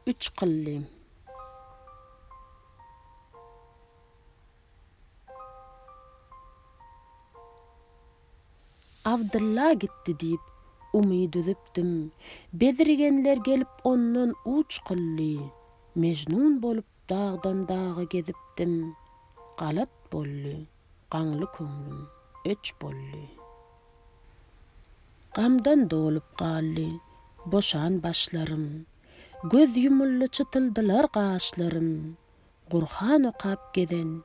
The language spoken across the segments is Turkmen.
Üç kyldy. Abdylla gitdi diýip, umyt üzüpdim. Bezirgenler gelip ondan uç kyldy. Mejnun bolup dagdan-daga gezipdim. Galat boldy, gaňly köňlüm öç boldy. Gamdan dolup galdy boşan başlarym. Göz ýumuldy çytyldylar gaşlarym. Gurhan okap gezen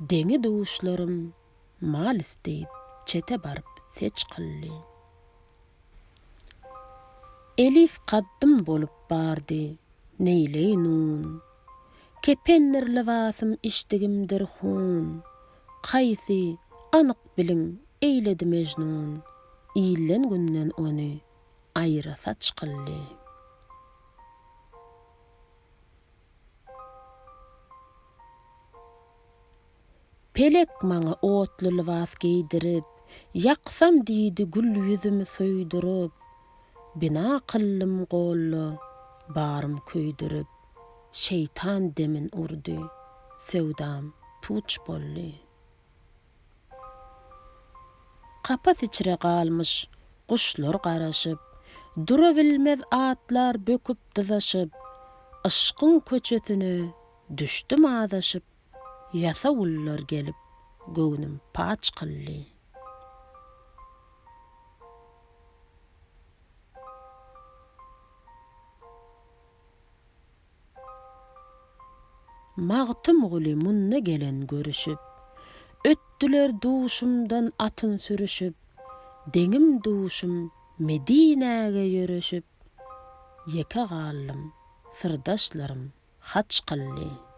deňi-duşlarym mal isteýip çete baryp seç kyldy. Elif kaddym bolup bardy, neýleý nun. Kependir lybasym içdigimdir hun. Kaýsy, anyk biliň, eýledi Mejnun, Ilden-günden ony aýra saç kyldy. Pelek maňa otly lybas geýdirip, Ýaksam diýdi gül ýüzümi söýdürip, Bina kyldym golda barym köýdürip, Şeýtan demin urdy, söwdam puç boldy. Kapas içre galmyş guşlar garaşyp, Durabilmez atlar böküp dyzaşyp, Yşkyň köçesine düşdüm azaşyp, Ýasawullar gelip göwnüm paç kyldy. Magtymguly munda gelen görüşip, Ötdüler duşumdan atyn sürüşip, Deňim-duşum Medinäge ýöreşip, Ýeke galdym, syrdaşlarym haç kyldy.